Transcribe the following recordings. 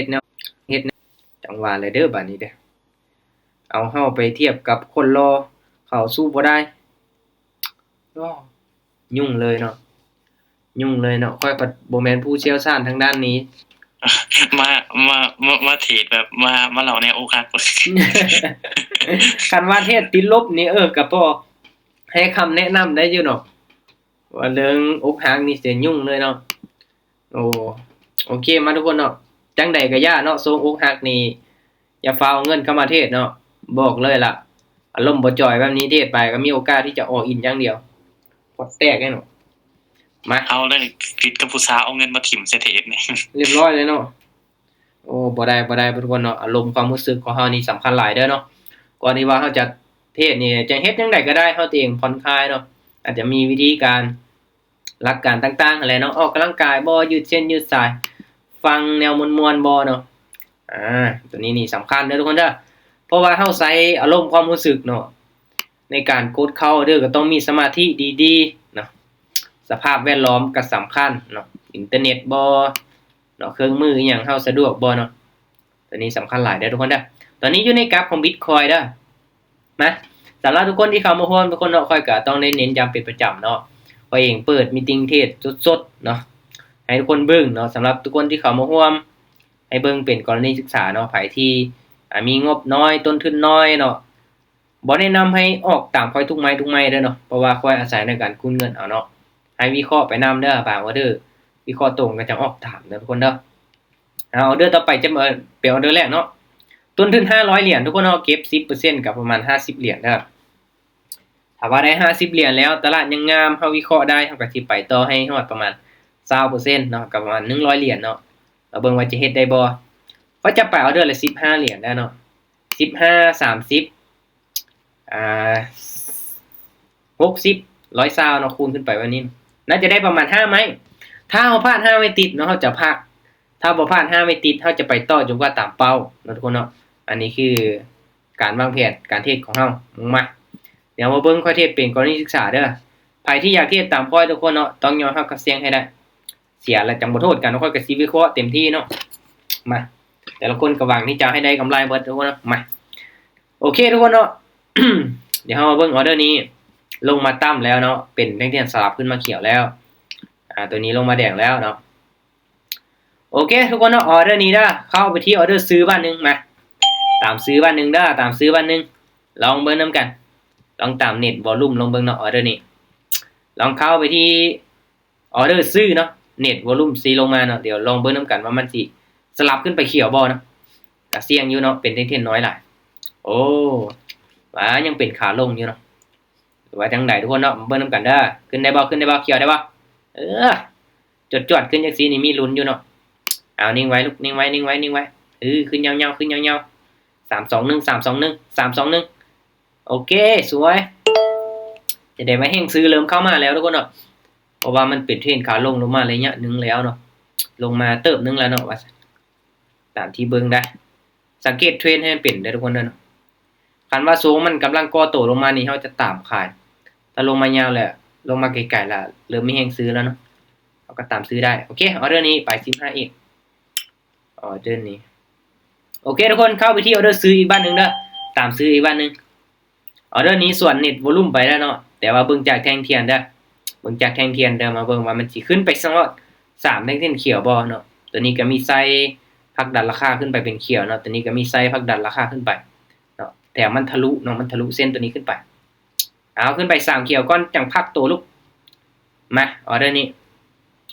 ດແນວ ເຮັດແນວ ຈັ່ງວ່າແຫຼະເດີ ບາດນີ້ເດີ ເອົາເຮົາໄປທຽບກັບຄົນຫຼໍ່ ເຂົ້າສູ້ບໍ່ໄດ້ ໂອ້ ຫຍຸ້ງເລີຍເນາະ ຫຍຸ້ງເລີຍເນາະ ຂ້ອຍພັດບໍ່ແມ່ນຜູ້ຊ່ຽວຊານທາງດ້ານນີ້ ມາ ມາ ມາ ມາເທດແບບ ມາ ມາເລົ່າແນວອົກຫັກ ຄັນວ່າເທດຕິດລົບນີ້ ເອີ ກໍພໍໃຫ້ຄຳແນະນຳໄດ້ຢູ່ເນາະ ວ່າເລື່ອງອົກຫັກນີ້ຈະຫຍຸ້ງເລີຍເນາະ. ໂອ ໂອເຄ ມາທຸກຄົນເນາະ ຈັ່ງໃດກໍຢ່າເນາະ ຊ່ວງອົກຫັກນີ້ ຢ່າຟ້າວເອົາເງິນເຂົ້າມາເທດເນາະ ບອກເລີຍລະ ອາລົມບໍ່ຈ່ອຍແບບນີ້ ເທດໄປກໍມີໂອກາດທີ່ຈະ all in ຢ່າງດຽວ ພອດແຕກແນ່ເນາະ. ມາ ເອົາເລີຍ ຜິດກັບຜູ້ສາວ ເອົາເງິນມາຖິ້ມໃສ່ເທດນີ້ ຮຽບຮ້ອຍເລີຍເນາະ. ໂອ້ ບໍ່ໄດ້ ບໍ່ໄດ້ທຸກຄົນເນາະ ອາລົມຄວາມຮູ້ສຶກຂອງເຮົານີ້ສຳຄັນຫຼາຍເດີເນາະ. ກ່ອນທີ່ວ່າເຮົາຈະເທດນີ້ ຈະເຮັດຈັ່ງໃດກໍໄດ້ ເຮົາຕົວເອງຜ່ອນຄາຍເນາະ ອາດຈະມີວິທີການ ຫຼັກການຕ່າງໆຫັ້ນແຫຼະເນາະ ອອກກຳລັງກາຍບໍ່ ຢືດເສັ້ນຢືດສາຍ ຟັງແນວມ່ວນໆບໍ່ເນາະ. ອາ ຕົວນີ້ນີ້ສຳຄັນເດີທຸກຄົນເດີ ເພາະວ່າເຮົາໃຊ້ອາລົມຄວາມຮູ້ສຶກເນາະ ໃນການກົດເຂົ້າເດີ ກໍຕ້ອງມີສະມາທິດີໆເນາະ ສະພາບແວດລ້ອມກໍສຳຄັນເນາະ ອິນເຕີເນັດບໍ່ເນາະ ເຄື່ອງມືອີ່ຫຍັງເຮົາສະດວກບໍ່ເນາະ. ຕົວນີ້ສຳຄັນຫຼາຍເດີທຸກຄົນເດີ ຕອນນີ້ຢູ່ໃນກາບຂອງບິດຄອຍເດີ. ມາ ສຳລັບທຸກຄົນທີ່ເຂົ້າມາຮ່ວມທຸກຄົນເນາະ ຂ້ອຍກໍຕ້ອງໄດ້ເນັ້ນຢ້ຳເປັນປະຈຳເນາະ ຂ້ອຍເອງເປີດມີຕິງເທດສົດໆເນາະ ໃຫ້ທຸກຄົນເບິ່ງເນາະ. ສຳລັບທຸກຄົນທີ່ເຂົ້າມາຮ່ວມ ໃຫ້ເບິ່ງເປັນກໍລະນີສຶກສາເນາະ ໃຜທີ່ ອາ ມີງົບນ້ອຍ ຕົ້ນທຶນນ້ອຍເນາະ ບໍ່ແນະນຳໃຫ້ອອກຕາມຂ້ອຍທຸກໄມ້ທຸກໄມ້ເດີເນາະ ເພາະວ່າຂ້ອຍອາໄສໃນການກູ້ເງິນເອົາເນາະ ໃຫ້ວິເຄາະໄປນຳເດີ ບາງອອເດີວິເຄາະຕົງກໍຈະອອກຕາມເດີທຸກຄົນເດີ. ເອົາ ອອເດີຕໍ່ໄປຈະເປັນອອເດີແລກເນາະ ຕົ້ນທຶນຫ້າຮ້ອຍຫຼຽນທຸກຄົນເນາະ ເກັບສິບເປີເຊັນກໍປະມານຫ້າສິບຫຼຽນເດີ. ຖ້າວ່າໄດ້ຫ້າສິບຫຼຽນແລ້ວ ຕະຫຼາດຍັງງາມ ເຮົາວິເຄາະໄດ້ ເຮົາກໍຊິໄປຕໍ່ໃຫ້ຮອດປະມານຊາວເປີເຊັນເນາະ ກໍປະມານໜຶ່ງຮ້ອຍຫຼຽນເນາະ. ລາວເບິ່ງວ່າຈະເຮັດໄດ້ບໍ່ ກໍຈະໄປອອເດີລະສິບຫ້າຫຼຽນໄດ້ເນາະ ສິບຫ້າ ສາມສິບ ອ່າ ຫົກສິບ ຮ້ອຍຊາວເນາະ ຄູນຂຶ້ນໄປແບບນີ້ ໜ້າຈະໄດ້ປະມານຫ້າໄມ້. ຖ້າເຮົາຜ່ານຫ້າໄມ້ຕິດເນາະ ເຮົາຈະພັກ ຖ້າບໍ່ຜ່ານຫ້າໄມ້ຕິດ ເຮົາຈະໄປຕໍ່ຈົນກວ່າຕາມເປົ້າເນາະທຸກຄົນເນາະ. ອັນນີ້ຄືການວາງແຜນການເທດຂອງເຮົາ. ມາ ດຽວມາເບິ່ງຂ້ອຍເທດເປັນກໍລະນີສຶກສາເດີ. ໃຜທີ່ຢາກເທດຕາມຂ້ອຍທຸກຄົນເນາະ ຕ້ອງຍອມຮັບຄວາມສ່ຽງໃຫ້ໄດ້ ເສຍແລ້ວຈັ່ງບໍ່ໂທດກັນ ຂ້ອຍກໍຊິວິເຄາະເຕັມທີ່ເນາະ. ມາ ແຕ່ລະຄົນກໍຫວັງທີ່ຈະໃຫ້ໄດ້ກຳໄລເບິດທຸກຄົນເນາະ. ມາ ໂອເຄທຸກຄົນເນາະ ດຽວເຮົາມາເບິ່ງອອເດີນີ້ ລົງມາຕ່ຳແລ້ວເນາະ ເປັນແທ່ງທຽນສະຫຼັບຂຶ້ນມາຂຽວແລ້ວ ອາ ຕົວນີ້ລົງມາແດງແລ້ວເນາະ. ໂອເຄທຸກຄົນເນາະ ອອເດີນີ້ເດີ ເຂົ້າໄປທີ່ອອເດີຊື້ບາດໜຶ່ງ ມາ ຕາມຊື້ບາດໜຶ່ງເດີ ຕາມຊື້ບາດໜຶ່ງ ລອງເບິ່ງນຳກັນ ລອງຕາມເນັດວໍລຸ່ມລອງເບິ່ງເນາະ ອອເດີນີ້ ລອງເຂົ້າໄປທີ່ ອອເດີຊື້ເນາະ ເນັດວໍລຸ່ມຊິລົງມາເນາະ ດຽວລອງເບິ່ງນຳກັນວ່າມັນຊິສະຫຼັບຂຶ້ນໄປຂຽວບໍ່ເນາະ. ກະສ່ຽງຢູ່ເນາະ ເປັນເທັງເທັນນ້ອຍຫຼາຍ. ໂອ້ ວ່າຍັງເປັນຂາລົງຢູ່ເນາະ ຫຼືວ່າຈັ່ງໃດທຸກຄົນເນາະ ເບິ່ງນຳກັນເດີ. ຂຶ້ນໄດ້ບໍ່ ຂຶ້ນໄດ້ບໍ່ ຂຽວໄດ້ບໍ່? ເອີ ຈວດໆຂຶ້ນຈັ່ງຊີ້ນີ້ມີລຸ້ນຢູ່ເນາະ. ເອົາ ນິ່ງໄວ້ລູກ ນິ່ງໄວ້ ນິ່ງໄວ້ ນິ່ງໄວ້. ເອີ ຂຶ້ນຍາວໆ ຂຶ້ນຍາວໆ. ສາມສອງໜຶ່ງ ສາມສອງໜຶ່ງ ສາມສອງໜຶ່ງ. ໂອເຄ ສວຍ. ຈະໄດ້ວ່າແຮງຊື້ເລີ່ມເຂົ້າມາແລ້ວທຸກຄົນເນາະ ເພາະວ່າມັນເປັນເທຣນຂາລົງລົງມາໄລຍະໜຶ່ງແລ້ວເນາະ ລົງມາເຕີບໜຶ່ງແລ້ວເນາະ ວ່າຊັ້ນ ຕາມທີ່ເບິ່ງໄດ້. ສັງເກດເທຣນໃຫ້ມັນເປັນເດີທຸກຄົນເດີເນາະ. ຄັນວ່າໂຊງມັນກຳລັງກໍ່ໂຕລົງມານີ້ ເຮົາຈະຕາມຂາຍ. ຖ້າລົງມາຍາວແລ້ວ ລົງມາໄກໆແລ້ວ ເລີ່ມມີແຮງຊື້ແລ້ວເນາະ ເຮົາກໍຕາມຊື້ໄດ້. ໂອເຄ ອອເດີນີ້ໄປສິບຫ້າອີກ. ອອເດີນີ້ ໂອເຄທຸກຄົນ ເຂົ້າໄປທີ່ອອເດີຊື້ອີກບາດໜຶ່ງເດີ ຕາມຊື້ອີກບາດໜຶ່ງ. ອອເດີນີ້ສວນເນັດວໍລຸ່ມໄປແລ້ວເນາະ ແຕ່ວ່າເບິ່ງຈາກແທ່ງທຽນເດີ ເບິ່ງຈາກແທ່ງທຽນເດີ ມາເບິ່ງວ່າມັນຊິຂຶ້ນໄປຮອດສາມແທ່ງທຽນຂຽວບໍ່ເນາະ. ຕົວນີ້ກໍມີໄຊຜັກດັນລາຄາຂຶ້ນໄປເປັນຂຽວເນາະ ຕົວນີ້ກໍມີໄຊຜັກດັນລາຄາຂຶ້ນໄປເນາະ ແຖມມັນທະລຸເນາະ ມັນທະລຸເສັ້ນຕົວນີ້ຂຶ້ນໄປ. ເອົາ ຂຶ້ນໄປສາມຂຽວກ່ອນ ຈັ່ງພັກໂຕລູກ. ມາ ອອເດີນີ້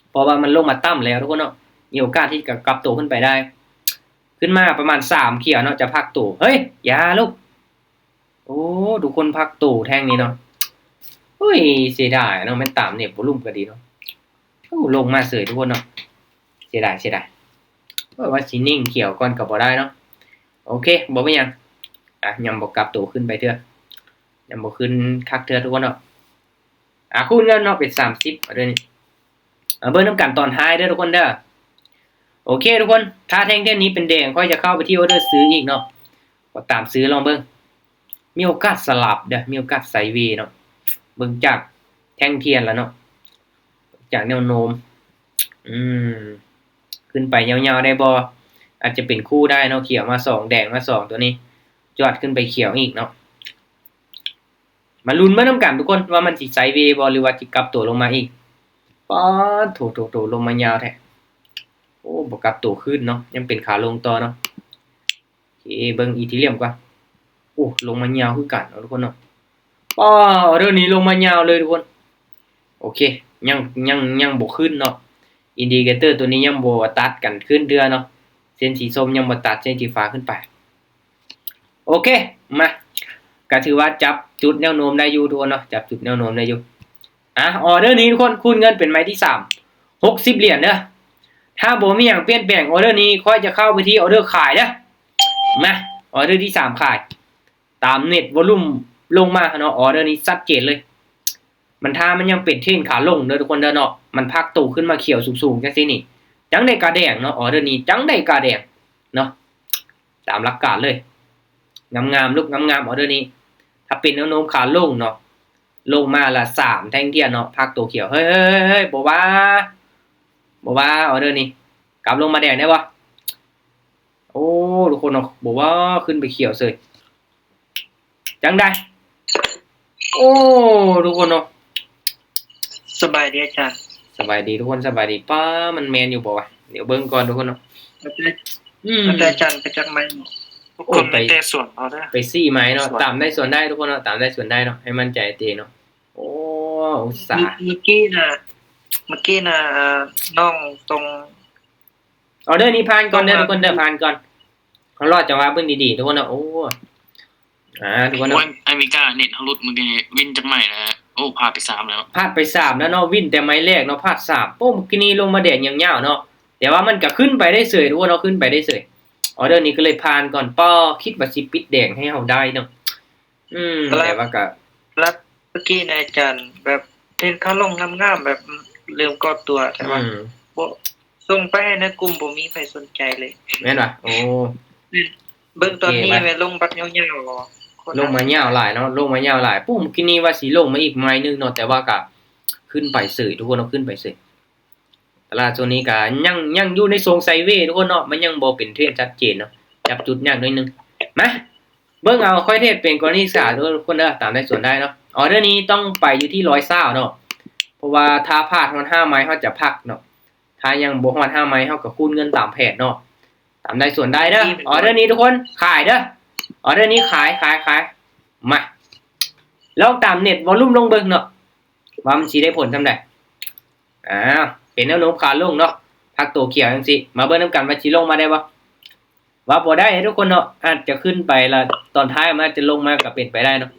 ເພາະວ່າມັນລົງມາຕ່ຳແລ້ວທຸກຄົນເນາະ ມີໂອກາດທີ່ຈະກັບໂຕຂຶ້ນໄປໄດ້. ຂຶ້ນມາປະມານສາມຂຽວເນາະ ຈະພັກໂຕ. ເຮີ້ຍ ຢ່າລູກ. ໂອ້ ທຸກຄົນ ພັກໂຕແທ່ງນີ້ເນາະ. ໂອ້ຍ ເສຍດາຍເນາະ ແມ່ນຕາມເນັດວໍລຸ່ມກໍດີເນາະ. ໂອ້ ລົງມາເສີຍທຸກຄົນເນາະ ເສຍດາຍ ເສຍດາຍ. ເອີ ວ່າຊິນິ່ງຂຽວກ່ອນກໍບໍ່ໄດ້ເນາະ. ໂອເຄ ບໍ່ເປັນຫຍັງ. ອ່ະ ຍັງບໍ່ກັບໂຕຂຶ້ນໄປເທື່ອ ຍັງບໍ່ຂຶ້ນຄັກເທື່ອທຸກຄົນເນາະ. ອ່າ ຄູນເງິນເນາະ ເປັນສາມສິບ ອອເດີນີ້. ມາເບິ່ງນຳກັນຕອນທ້າຍເດີທຸກຄົນເດີ. ໂອເຄທຸກຄົນ ຖ້າແທ່ງທຽນນີ້ເປັນແດງ ຂ້ອຍຈະເຂົ້າໄປທີ່ອອເດີຊື້ອີກເນາະ ກໍຕາມຊື້ລອງເບິ່ງ ມີໂອກາດສະຫຼັບເດີ ມີໂອກາດໄຊເວເນາະ. ເບິ່ງຈາກແທ່ງທຽນແລ້ວເນາະ ຈາກແນວໂນ້ມ ອືມ ຂຶ້ນໄປຍາວໆໄດ້ບໍ່? ອາດຈະເປັນຄູ່ໄດ້ເນາະ ຂຽວມາສອງ ແດງມາສອງ ຕົວນີ້ຈອດຂຶ້ນໄປຂຽວອີກເນາະ. ມາລຸ້ນເບິ່ງນຳກັນທຸກຄົນ ວ່າມັນຊິໄຊເວບໍ່ ຫຼືວ່າຊິກັບໂຕລົງມາອີກ. ປາດໂທ້ໆໆ ລົງມາຍາວແທ້. ໂອ້ ບໍ່ກັບໂຕຂຶ້ນເນາະ ຍັງເປັນຂາລົງຕໍ່ເນາະ. ໂອເຄ ເບິ່ງອີທີຣຽມກ່ອນ. ໂອ້ ລົງມາຍາວຄືກັນເນາະທຸກຄົນເນາະ. ປາດ ອອເດີນີ້ລົງມາຍາວເລີຍທຸກຄົນ. ໂອເຄ ຍັງ ຍັງ ຍັງບໍ່ຂຶ້ນເນາະ. ອິນດິເຄເຕີຕົວນີ້ຍັງບໍ່ຕັດກັນຂຶ້ນເທື່ອເນາະ ເສັ້ນສີສົ້ມຍັງບໍ່ຕັດເສັ້ນສີຟ້າຂຶ້ນໄປ. ໂອເຄ ມາ ກະຖືວ່າຈັບຈຸດແນວໂນ້ມໄດ້ຢູ່ທຸກຄົນເນາະ ຈັບຈຸດແນວໂນ້ມໄດ້ຢູ່. ອາ ອອເດີນີ້ທຸກຄົນ ຄູນເງິນເປັນໄມ້ທີສາມ ຫົກສິບຫຼຽນເດີ. ຖ້າບໍ່ມີຫຍັງປ່ຽນແປງ ອອເດີນີ້ຂ້ອຍຈະເຂົ້າໄປທີ່ອອເດີຂາຍເດີ. ມາ ອອເດີທີສາມຂາຍ ຕາມເນັດວອລລຸ່ມລົງມາເນາະ ອອເດີນີ້ຊັດເຈນເລີຍ. ມັນ ຖ້າມັນຍັງເປັນເທຣນຂາລົງເດີທຸກຄົນເດີເນາະ ມັນພັກໂຕຂຶ້ນມາຂຽວສູງໆ ຈັ່ງຊີ້ນີ້ ຈັ່ງໃດກະແດງເນາະ ອອເດີນີ້ຈັ່ງໃດກະແດງເນາະ ຕາມຫຼັກການເລີຍ. ງາມໆ ລຸກງາມໆ ອອເດີນີ້ ຖ້າເປັນແນວໂນ້ມຂາລົງເນາະ ລົງມາລະສາມແທ່ງທຽນເນາະ ພັກໂຕຂຽວ. ເຮີ້ຍໆໆ ບໍ່ວ່າ ບໍ່ວ່າ ອອເດີນີ້ ກັບລົງມາແດງໄດ້ບໍ່? ໂອ້ ທຸກຄົນເນາະ ບໍ່ວ່າ ຂຶ້ນໄປຂຽວເສີຍ. ຈັ່ງໃດ? ໂອ້ ທຸກຄົນເນາະ ສະບາຍດີອາຈານ. ສະບາຍດີທຸກຄົນ ສະບາຍດີ. ປ້າ ມັນແມ່ນຢູ່ບໍ່ວະ? ດຽວເບິ່ງກ່ອນທຸກຄົນເນາະ. ອາຈານ ອືມ ອາຈານໄປຈັກໄມ້? ໂອ້ ໄປແຕ່ສວນເຮົາເດີ ໄປສີ່ໄມ້ເນາະ. ຕາມໄດ້ສວນໄດ້ທຸກຄົນເນາະ ຕາມໄດ້ສວນໄດ້ເນາະ ໃຫ້ໝັ້ນໃຈຕົວເອງເນາະ. ໂອ້ ອຸດສ່າ ເມື່ອ ເມື່ອກີ້ນະ ເມື່ອກີ້ນະ ເອີ ນ້ອງສົ່ງ ອອເດີນີ້ຜ່ານກ່ອນເດີທຸກຄົນເດີ ຜ່ານກ່ອນ. ເຮົາລໍຈັງຫວະເບິ່ງດີໆ ທຸກຄົນເນາະ. ໂອ້ ອາ ທຸກຄົນເນາະ ໂອ້ຍ ອາເມລິກາເນັດເຮົາຫຼຸດມື້ກີ້ນີ້ ວິນຈັກໄມ້ແລ້ວ? ໂອ້ ພາດໄປສາມແລ້ວ ພາດໄປສາມແລ້ວເນາະ ວິນແຕ່ໄມ້ແລກເນາະ ພາດສາມ. ໂອ້ ມື້ກີ້ນີ້ລົງມາແດງຍາວໆເນາະ ແຕ່ວ່າມັນກະຂຶ້ນໄປໄດ້ເສີຍ ທຸກຄົນເນາະ ຂຶ້ນໄປໄດ້ເສີຍ. ອອເດີນີ້ກະເລີຍຜ່ານກ່ອນ. ປ້າ ຄິດວ່າຊິປິດແດງໃຫ້ເຮົາໄດ້ເນາະ. ອືມ ແຕ່ວ່າກະ ແລ້ວເມື່ອກີ້ນະອາຈານ ແບບເຫັນຂາລົງງາມໆ ແບບເລີ່ມກໍ່ຕົວ ແຕ່ວ່າ ອືມ ບໍ່ ສົ່ງໄປໃນກຸ່ມບໍ່ມີໃຜສົນໃຈເລີຍ ແມ່ນຫວາ? ໂອ້ ເບິ່ງຕອນນີ້ແມ່ນລົງບັດຍາວໆ ລົງມາຍາວຫຼາຍເນາະ ລົງມາຍາວຫຼາຍ. ປຸ້ມ ມື້ກີ້ນີ້ວ່າຊິລົງມາອີກໄມ້ໜຶ່ງເນາະ ແຕ່ວ່າກະຂຶ້ນໄປເສີຍ ທຸກຄົນເນາະ ຂຶ້ນໄປເສີຍ. ຕະຫຼາດໂຊນນີ້ກະຍັງ ຍັງຢູ່ໃນຊົງໄຊເວ ທຸກຄົນເນາະ ມັນຍັງບໍ່ເປັນເທຣນຊັດເຈນເນາະ ຈັບຈຸດຍາກໜ້ອຍໜຶ່ງ. ມາ ເບິ່ງເອົາ ຂ້ອຍເທດເປັນກໍລະນີສຶກສາເດີທຸກຄົນເດີ ຕາມໄດ້ສວນໄດ້ເນາະ. ອອເດີນີ້ຕ້ອງໄປຢູ່ທີ່ຮ້ອຍຊາວເນາະ ເພາະວ່າຖ້າພາດຮອດຫ້າໄມ້ເຮົາຈະພັກເນາະ ຖ້າຍັງບໍ່ຮອດຫ້າໄມ້ເຮົາກະຄູນເງິນຕາມແຜນເນາະ. ຕາມໄດ້ສວນໄດ້ເດີ ອອເດີນີ້ທຸກຄົນ ຂາຍເດີ ອອເດີນີ້ຂາຍ ຂາຍ ຂາຍ. ມາ ລອງຕາມເນັດວອລລຸ່ມລົງເບິ່ງເນາະ ວ່າມັນຊິໄດ້ຜົນສ່ຳໃດ. ອ້າວ ເປັນແນວໂນ້ມຂາລົງເນາະ ພັກໂຕຂຽວຈັ່ງຊີ້ ມາເບິ່ງນຳກັນວ່າຊິລົງມາໄດ້ບໍ່? ວ່າບໍ່ໄດ້ເດ້ທຸກຄົນເນາະ ອາດຈະຂຶ້ນໄປລະຕອນທ້າຍມັນອາດຈະລົງມາກະເປັນໄປໄດ້ເນາະ.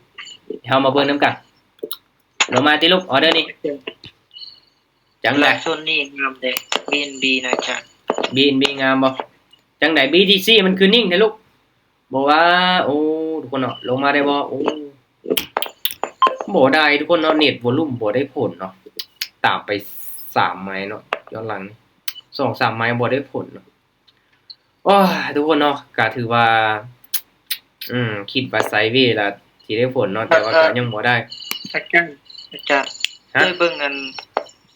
ເຮົາມາເບິ່ງນຳກັນ ລົງມາຕິລູກ ອອເດີນີ້ ຈັ່ງໃດ? ລາວໂຊນນີ້ງາມເດ້ ບີເອັນບີນະອາຈານ ບີເອັນບີງາມບໍ່? ຈັ່ງໃດ ບີທີຊີມັນຄືນິ່ງແທ້ລູກ? ບໍ່ວ່າ ໂອ້ ທຸກຄົນເນາະ ລົງມາໄດ້ບໍ່? ໂອ້ ບໍ່ໄດ້ທຸກຄົນເນາະ ເນັດວອລລຸ່ມບໍ່ໄດ້ຜົນເນາະ ຕາມໄປສາມໄມ້ເນາະ ຍ້ອນຫຼັງນີ້ ສອງສາມໄມ້ບໍ່ໄດ້ຜົນເນາະ. ໂອ້ຍ ທຸກຄົນເນາະ ກະຖືວ່າ ອືມ ຄິດວ່າໄຊເວລະຊິໄດ້ຜົນເນາະ ແຕ່ວ່າກະຍັງບໍ່ໄດ້. ອາຈານ ອາຈານ ຮະ? ເຄີຍເບິ່ງອັນ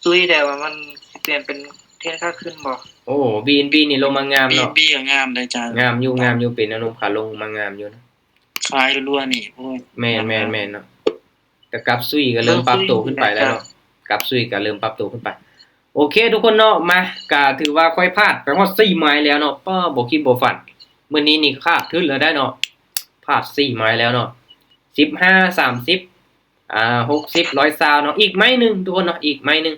ຊຸຍແດ່ວ່າມັນຊິປ່ຽນເປັນເທຣນຂາຂຶ້ນບໍ່? ໂອ້ ບີເອັນບີນີ້ລົງມາງາມເນາະ ບີເອັນບີກະງາມເດ້ອາຈານ ງາມຢູ່ ງາມຢູ່ ເປັນແນວໂນ້ມຂາລົງມາງາມຢູ່ນະ. ຂາຍລັວໆນີ້ ໂອ້ຍ ແມ່ນໆໆເນາະ ກະກັບຊຸຍກະເລີ່ມປັບໂຕຂຶ້ນໄປແລ້ວເນາະ ກັບຊຸຍກະເລີ່ມປັບໂຕຂຶ້ນໄປ. ໂອເຄທຸກຄົນເນາະ ມາ ກະຖືວ່າຂ້ອຍພາດໄປຮອດສີ່ໄມ້ແລ້ວເນາະ ປ້າ ບໍ່ຄິດບໍ່ຝັນ ມື້ນີ້ນີ້ຂາດທຶນແລ້ວໄດ໋ເນາະ ພາດສີ່ໄມ້ແລ້ວເນາະ ສິບຫ້າ ສາມສິບ ອ່າ ຫົກສິບ ຮ້ອຍຊາວເນາະ ອີກໄມ້ໜຶ່ງທຸກຄົນເນາະ ອີກໄມ້ໜຶ່ງ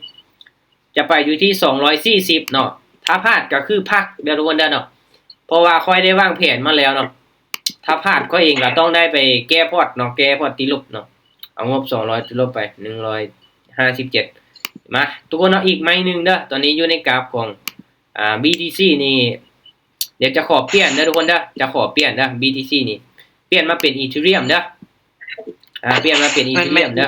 ຈະໄປຢູ່ທີ່ສອງຮ້ອຍສີ່ສິບເນາະ ຖ້າພາດກະຄືພັກເດີທຸກຄົນເດີເນາະ ເພາະວ່າຂ້ອຍໄດ້ວາງແຜນມາແລ້ວເນາະ ຖ້າພາດຂ້ອຍເອງກະຕ້ອງໄດ້ໄປແກ້ພອດເນາະ ແກ້ພອດຕິລົບເນາະ ເອົາງົບສອງຮ້ອຍຕິລົບໄປ ໜຶ່ງຮ້ອຍຫ້າສິບເຈັດ ມາ ທຸກຄົນເນາະ ອີກໄມ້ໜຶ່ງເດີ ຕອນນີ້ຢູ່ໃນກາບຂອງ ອ່າ ບີທີຊີນີ້ ດຽວຈະຂໍປ່ຽນເດີທຸກຄົນເດີ ຈະຂໍປ່ຽນເດີ ບີທີຊີນີ້ ປ່ຽນມາເປັນອີເທີຣຽມເດີ ອ່າ ປ່ຽນມາເປັນອີເທີຣຽມເດີ ອີ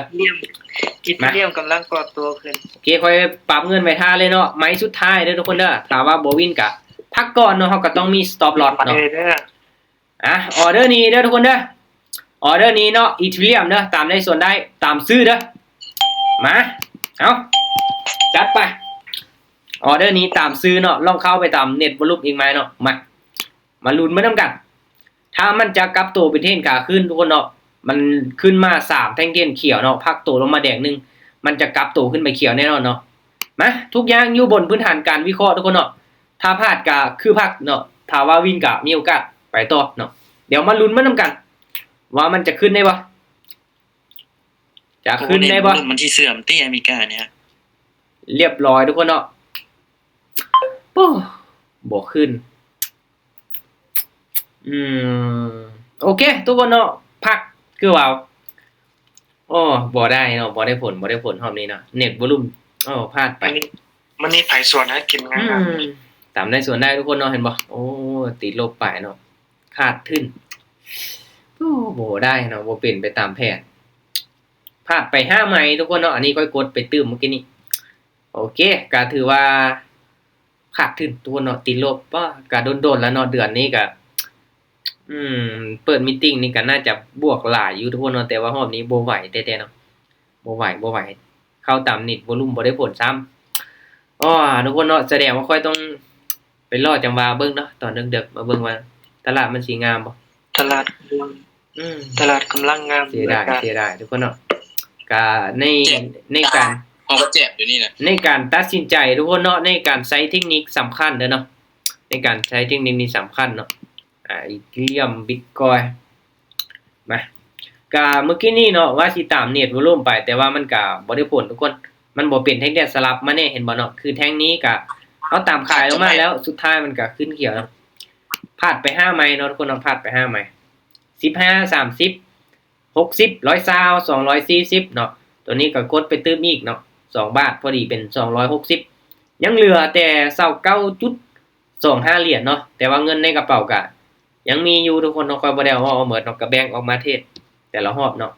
ເທີຣຽມ ມາ ອີເທີຣຽມກຳລັງກໍ່ຕົວຂຶ້ນ ໂອເຄ ຂ້ອຍປັບເງິນໄວ້ຖ້າເລີຍເນາະ ໄມ້ສຸດທ້າຍເດີທຸກຄົນເດີ ຖ້າວ່າບໍ່ວິນກະພັກກ່ອນເນາະ ເຮົາກະຕ້ອງມີສະຕັອບລອສເນາະ ອ່າ ອອເດີນີ້ເດີທຸກຄົນເດີ ອອເດີນີ້ເນາະ ອີເທີຣຽມເດີ ຕາມໄດ້ສວນໄດ້ ຕາມຊື້ເດີ ມາ ເອົາ ຈັດໄປ ອອເດີນີ້ຕາມຊື້ເນາະ ລອງເຂົ້າໄປຕາມເນັດວອລລຸ່ມອີກໄມ້ເນາະ ມາ ມາລຸ້ນໄປນຳກັນ ຖ້າມັນຈະກັບໂຕເປັນເທຣນຂາຂຶ້ນທຸກຄົນເນາະ ມັນຂຶ້ນມາສາມແທ່ງເທຣນຂຽວເນາະ ພັກໂຕລົງມາແດງໜຶ່ງ ມັນຈະກັບໂຕຂຶ້ນໄປຂຽວແນ່ນອນເນາະ. ມາ ທຸກຢ່າງຢູ່ບົນພື້ນຖານການວິເຄາະທຸກຄົນເນາະ ຖ້າພາດກະຄືພັກເນາະ ຖ້າວ່າວິນກະມີໂອກາດໄປຕໍ່ເນາະ. ດຽວມາລຸ້ນໄປນຳກັນ ວ່າມັນຈະຂຶ້ນໄດ້ບໍ່ ຈະຂຶ້ນໄດ້ບໍ່ ໂອ້ ມັນຊິເສື່ອມຕິອາເມລິການີ້ ຮຽບຮ້ອຍທຸກຄົນເນາະ ໂອ້ ບໍ່ຂຶ້ນ. ອືມ ໂອເຄທຸກຄົນເນາະ ພັກຄືວ່າ ໂອ້ ບໍ່ໄດ້ເນາະ ບໍ່ໄດ້ຜົນ ບໍ່ໄດ້ຜົນຮອບນີ້ເນາະ ເນັດວອລຸມ ໂອ້ ພາດໄປ ມັນມີ ມັນມີໃຜສວນໃຫ້ກິນງາມ ອືມ ຕາມໄດ້ສວນໄດ້ທຸກຄົນເນາະ ເຫັນບໍ່ ໂອ້ ຕິດລົບໄປເນາະ ຂາດທຶນ ໂອ້ ບໍ່ໄດ້ເນາະ ບໍ່ເປັນໄປຕາມແຜນ ພາດໄປຫ້າໄມ້ທຸກຄົນເນາະ ອັນນີ້ຂ້ອຍກົດໄປຕື່ມມື້ກີ້ນີ້ ໂອເຄ ກະຖືວ່າຂາດທຶນທຸກຄົນເນາະ ຕິດລົບ ປະ ກະດົນໆແລ້ວເນາະ ເດືອນນີ້ກະ ອືມ ເປີດມີດຕິ້ງນີ້ກະໜ້າຈະບວກຫຼາຍຢູ່ທຸກຄົນເນາະ ແຕ່ວ່າຮອບນີ້ບໍ່ໄຫວແທ້ໆເນາະ ບໍ່ໄຫວ ບໍ່ໄຫວ ເຂົ້າຕາມເນັດວອລຸມບໍ່ໄດ້ຜົນຊ້ຳ. ອໍ ທຸກຄົນເນາະ ສະແດງວ່າຂ້ອຍຕ້ອງໄປລໍຈັງຫວະເບິ່ງເນາະ ຕອນເດິກໆ ມາເບິ່ງວ່າຕະຫຼາດມັນຊິງາມບໍ່ ຕະຫຼາດກຳລັງ ອືມ ຕະຫຼາດກຳລັງງາມ ເສຍດາຍ ເສຍດາຍທຸກຄົນເນາະ ກະໃນ ໃນການ ເຮົາກໍແຈບຢູ່ນີ້ນະ ໃນການຕັດສິນໃຈທຸກຄົນເນາະ ໃນການໃຊ້ເທັກນິກສຳຄັນເດີເນາະ ໃນການໃຊ້ເທັກນິກນີ້ສຳຄັນເນາະ ອາ ອີເທີຣຽມ ບິດຄອຍ ມາ ກະມື້ກີ້ນີ້ເນາະ ວ່າຊິຕາມເນັດວອລຸມໄປ ແຕ່ວ່າມັນກະບໍ່ໄດ້ຜົນທຸກຄົນ ມັນບໍ່ເປັນແທ່ງທຽນສະຫຼັບມາແນ່ ເຫັນບໍ່ເນາະ ຄືແທ່ງນີ້ກະເຮົາຕາມຂາຍລົງມາແລ້ວ ສຸດທ້າຍມັນກະຂຶ້ນຂຽວເນາະ ພາດໄປຫ້າໄມ້ເນາະທຸກຄົນເນາະ ພາດໄປຫ້າໄມ້ ສິບຫ້າ ສາມສິບ ຫົກສິບ ຮ້ອຍຊາວ ສອງຮ້ອຍສີ່ສິບເນາະ ໂຕນີ້ກໍກົດໄປຕື່ມອີກເນາະ ສອງບາດ ພໍດີເປັນສອງຮ້ອຍຫົກສິບ ຍັງເຫຼືອແຕ່ຊາວເກົ້າຈຸດສອງຫ້າຫຼຽນເນາະ ແຕ່ວ່າເງິນໃນກະເປົາກະຍັງມີຢູ່ທຸກຄົນເນາະ ຂ້ອຍບໍ່ໄດ້ເອົາອອກເອົາໝົດເນາະ ກະແບ່ງອອກມາເທຣດແຕ່ລະຮອບເນາະ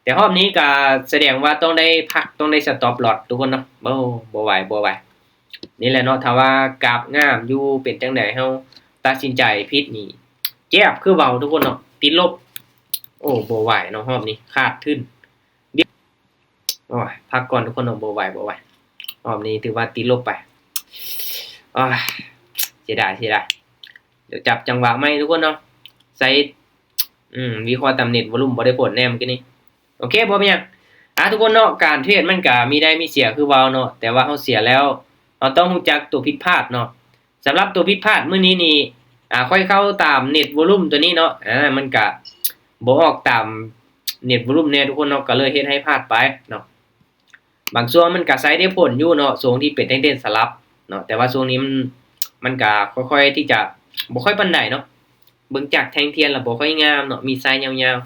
ແຕ່ຮອບນີ້ກະສະແດງວ່າຕ້ອງໄດ້ພັກ ຕ້ອງໄດ້ສະຕັອບລອສທຸກຄົນເນາະ ບໍ່ ບໍ່ໄຫວ ບໍ່ໄຫວ. ນີ້ແຫຼະເນາະ ຖ້າວ່າກາບງາມຢູ່ ເປັນຈັ່ງໃດເຮົາຕັດສິນໃຈຜິດນີ້ ແຈບຄືເວົ້າທຸກຄົນເນາະ ຕິດລົບ ໂອ້ ບໍ່ໄຫວເນາະ ຮອບນີ້ຂາດທຶນ ໂອ້ຍ ພັກກ່ອນທຸກຄົນເນາະ ບໍ່ໄຫວ ບໍ່ໄຫວ ຮອບນີ້ຖືວ່າຕິດລົບໄປ ໂອ້ຍ ເສຍດາຍ ເສຍດາຍ ດຽວຈັບຈັງຫວະໃໝ່ທຸກຄົນເນາະ ໃສ່ ອືມ ວິເຄາະຕາມເນັດວອລຸມ ບໍ່ໄດ້ຜົນແນ່ມື້ກີ້ນີ້ ໂອເຄ ບໍ່ເປັນຫຍັງ ອ່າ ທຸກຄົນເນາະ ການເທຣດມັນກະມີໄດ້ມີເສຍຄືເວົ້າເນາະ ແຕ່ວ່າເຮົາເສຍແລ້ວ ເຮົາຕ້ອງຮູ້ຈັກໂຕຜິດພາດເນາະ ສຳລັບໂຕຜິດພາດມື້ນີ້ນີ້ ອ່າ ຂ້ອຍເຂົ້າຕາມເນັດວອລຸມໂຕນີ້ເນາະ ອ່າ ມັນກະບໍ່ອອກຕາມເນັດວອລຸມແນ່ທຸກຄົນເນາະ ກະເລີຍເຮັດໃຫ້ພາດໄປເນາະ ບາງຊ່ວງມັນກະໃຊ້ໄດ້ຜົນຢູ່ເນາະ ຊ່ວງທີ່ເປັນເທຣນສະຫຼັບເນາະ ແຕ່ວ່າຊ່ວງນີ້ມັນ ມັນກະຄ່ອຍໆທີ່ຈະບໍ່ຄ່ອຍປານໃດເນາະ ເບິ່ງຈາກແທ່ງທຽນລະບໍ່ຄ່ອຍງາມເນາະ ມີໄຊຍາວ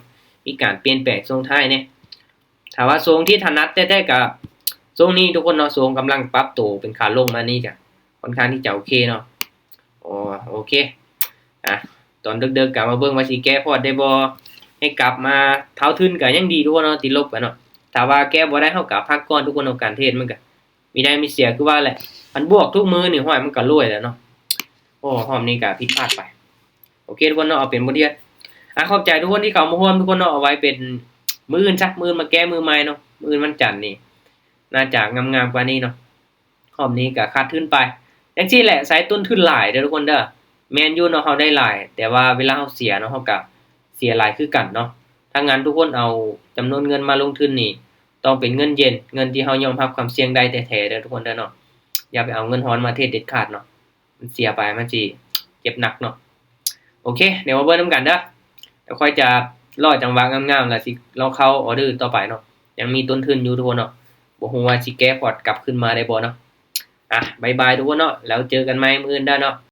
ໆ ມີການປ່ຽນແປງຊ່ວງທ້າຍແດ່ ຖ້າວ່າຊ່ວງທີ່ຖະໜັດແທ້ໆກະຊ່ວງນີ້ທຸກຄົນເນາະ ຊ່ວງກຳລັງປັບໂຕເປັນຂາລົງມານີ້ກະຄ່ອນຂ້າງທີ່ຈະໂອເຄເນາະ ໂອ ໂອເຄ ອ່າ ຕອນເດິກໆກະມາເບິ່ງວ່າຊິແກ້ພອດໄດ້ບໍ່ ໃຫ້ກັບມາເທົ່າທຶນກະຍັງດີທຸກຄົນເນາະ ຕິດລົບກະເນາະ ຖ້າວ່າແກ້ບໍ່ໄດ້ເຮົາກະພັກກ່ອນທຸກຄົນເນາະ ການເທຣດມັນກະມີໄດ້ມີເສຍຄືວ່າແຫຼະ ຄັນບວກທຸກມື້ນີ້ ຫ້ອຍ ມັນກະລວຍແລ້ວເນາະ ໂອ້ ຮອບນີ້ກະຜິດພາດໄປ ໂອເຄທຸກຄົນເນາະ ເອົາເປັນບົດຮຽນ ອ່າ ຂອບໃຈທຸກຄົນທີ່ເຂົ້າມາຮ່ວມທຸກຄົນເນາະ ເອົາໄວ້ເປັນມື້ອື່ນຊະ ມື້ອື່ນມາແກ້ມື້ໃໝ່ເນາະ ມື້ອື່ນວັນຈັນນີ້ ໜ້າຈະງາມໆກວ່ານີ້ເນາະ ຮອບນີ້ກະຂາດທຶນໄປ ຈັ່ງຊີ້ແຫຼະ ໃຊ້ຕົ້ນທຶນຫຼາຍເດີທຸກຄົນເດີ ແມ່ນຢູ່ເນາະ ເຮົາໄດ້ຫຼາຍ ແຕ່ວ່າເວລາເຮົາເສຍເນາະ ເຮົາກະເສຍຫຼາຍຄືກັນເນາະ ຖ້າງນັ້ນທຸກຄົນເອົາຈຳນວນເງິນມາລົງທຶນນີ້ ຕ້ອງເປັນເງິນເຢັນ ເງິນທີ່ເຮົາຍອມຮັບຄວາມສ່ຽງໄດ້ແທ້ໆເດີທຸກຄົນເດີເນາະ ຢ່າໄປເອົາເງິນຮ້ອນມາເທຣດເດັດຂາດເນາະ ມັນເສຍໄປມັນຊິເຈັບໜັກເນາະ ໂອເຄ ດຽວມາເບິ່ງນຳກັນເດີ ດຽວຂ້ອຍຈະລໍຈັງຫວະງາມໆ ແລ້ວຊິລໍເຂົ້າອໍເດີຕໍ່ໄປເນາະ ຍັງມີຕົ້ນທຶນຢູ່ທຸກຄົນເນາະ ບໍ່ຮູ້ວ່າຊິແກ້ພອດກັບຄືນມາໄດ້ບໍ່ເນາະ ອ່ະ ບາຍບາຍທຸກຄົນເນາະ ແລ້ວເຈີກັນໃໝ່ມື້ອື່ນເດີເນາະ